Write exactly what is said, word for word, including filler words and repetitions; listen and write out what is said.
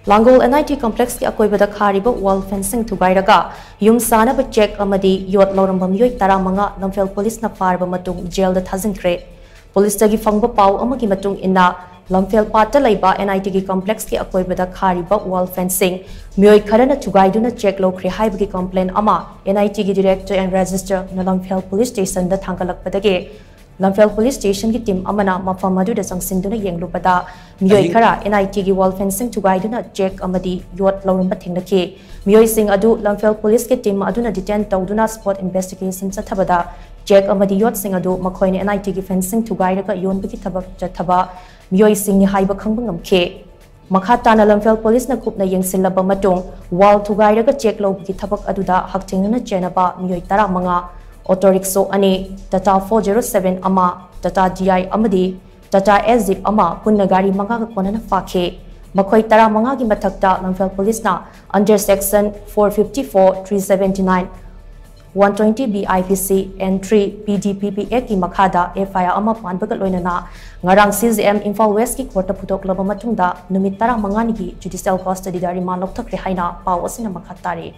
Langol N I T complexꯀꯤ ꯑꯀꯣꯏꯕꯗ Kharif wall fencing ꯊꯨꯒꯥꯏꯔꯒ ꯌꯨꯝ ꯁꯥꯅꯕ ꯆꯦꯛ ꯑꯃꯗꯤ ꯌꯣꯠ ꯂꯧꯔꯝꯕ ꯃꯤꯑꯣꯏ ꯇꯔꯥꯃꯉꯥ ꯂꯝꯐꯦꯜ ꯄꯨꯂꯤꯁꯅ ꯐꯥꯔꯕ ꯃꯇꯨꯡ ꯖꯦꯜꯗ ꯊꯥꯖꯤꯟꯈ꯭ꯔꯦ꯫ ꯄꯨꯂꯤꯁꯇꯒꯤ ꯐꯪꯕ ꯄꯥꯎ ꯑꯃꯒꯤ ꯃꯇꯨꯡ ꯏꯟꯅ, ꯂꯝꯐꯦꯜ ꯄꯥꯠꯇ ꯂꯩꯕ N I Tꯒꯤ complexꯀꯤ ꯑꯀꯣꯏꯕꯗ ꯈꯥꯔꯤꯕ wall fencing ꯃꯤꯑꯣꯏ ꯈꯔꯅ ꯊꯨꯒꯥꯏꯗꯨꯅ ꯆꯦꯛ ꯂꯧꯈ꯭ꯔꯦ ꯍꯥꯏꯕꯒꯤ complaint ꯑꯃ N I Tꯒꯤ Director and Registrarꯅ ꯂꯝꯐꯦꯜ Police Stationꯗ ꯊꯥꯡꯒꯠꯂꯛꯄꯗꯒꯤ, ꯂꯝꯐꯦꯜ Police Stationꯒꯤ team ꯑꯃꯅ ꯃꯐꯝ ꯑꯗꯨꯗ ꯆꯪꯁꯤꯟꯗꯨꯅ ꯌꯦꯡꯂꯨꯕꯗ, ꯃꯤꯑꯣꯏ ꯑꯍꯤꯡ- ꯈꯔ N I Tꯒꯤ wall fencing ꯊꯨꯒꯥꯏꯗꯨꯅ ꯆꯦꯛ ꯑꯃꯗꯤ ꯌꯣꯠ ꯂꯧꯔꯝꯕ ꯊꯦꯡꯅꯈꯤ꯫ ꯃꯤꯑꯣꯏꯁꯤꯡ ꯑꯗꯨ ꯂꯝꯐꯦꯜ ꯄꯨꯂꯤꯁꯀꯤ team ꯑꯗꯨꯅ detain ꯇꯧꯗꯨꯅ spot investigation ꯆꯠꯊꯕꯗ, ꯆꯦꯛ ꯑꯃꯗꯤ ꯌꯣꯠꯁꯤꯡ ꯑꯗꯨ ꯃꯈꯣꯏꯅ N I Tꯒꯤ fencing ꯊꯨꯒꯥꯏꯔꯒ ꯌꯣꯟꯕꯒꯤ ꯊꯕꯛ ꯆꯠꯊꯕ ꯃꯤꯑꯣꯏꯁꯤꯡꯅꯤ ꯍꯥꯏꯕ ꯈꯪꯕ ꯉꯝꯈꯤ꯫ ꯃꯈꯥ ꯇꯥꯅ ꯂꯝꯐꯦꯜ ꯄꯨꯂꯤꯁꯅ ꯀꯨꯞꯅ ꯌꯦꯡꯁꯤꯜꯂꯕ ꯃꯇꯨꯡ, wall ꯊꯨꯒꯥꯏꯔꯒ ꯆꯦꯛ ꯂꯧꯕꯒꯤ ꯊꯕꯛ ꯑꯗꯨꯗ ꯍꯛꯊꯦꯡꯅꯅ ꯆꯦꯟꯅꯕ ꯃꯤꯑꯣꯏ ꯇꯔꯥꯃꯉꯥ, auto rickshaw ꯑꯅꯤ, Tata four zero seven ꯑꯃ, Tata D I ꯑꯃꯗꯤ Tata S Jeep ꯑꯃ, ꯄꯨꯟꯅ ꯒꯥꯔꯤ ꯃꯉꯥꯒ ꯀꯣꯟꯅꯅ ꯐꯥꯈꯤ꯫ ꯃꯈꯣꯏ ꯇꯔꯥꯃꯉꯥꯒꯤ ꯃꯊꯛꯇ ꯂꯝꯐꯦꯜ ꯄꯨꯂꯤꯁꯅ under section four fifty-four, three seventy-nine, one twenty B I P C and three P D P P Actꯀꯤ ꯃꯈꯥꯗ F I R ꯑꯃ ꯄꯥꯟꯕꯒ ꯂꯣꯏꯅꯅ ꯉꯔꯥꯡ C J M ꯏꯝꯐꯥꯜ Westꯀꯤ courtꯇ ꯄꯨꯊꯣꯛꯂꯕ ꯃꯇꯨꯡꯗ ꯅꯨꯃꯤꯠ ꯇꯔꯥꯃꯉꯥꯅꯤꯒꯤ judicial custodyꯗ remand ꯂꯧꯊꯈ꯭ꯔꯦ ꯍꯥꯏꯅ ꯄꯥꯎ ꯑꯁꯤꯅ ꯃꯈꯥ ꯇꯥꯔꯤ꯫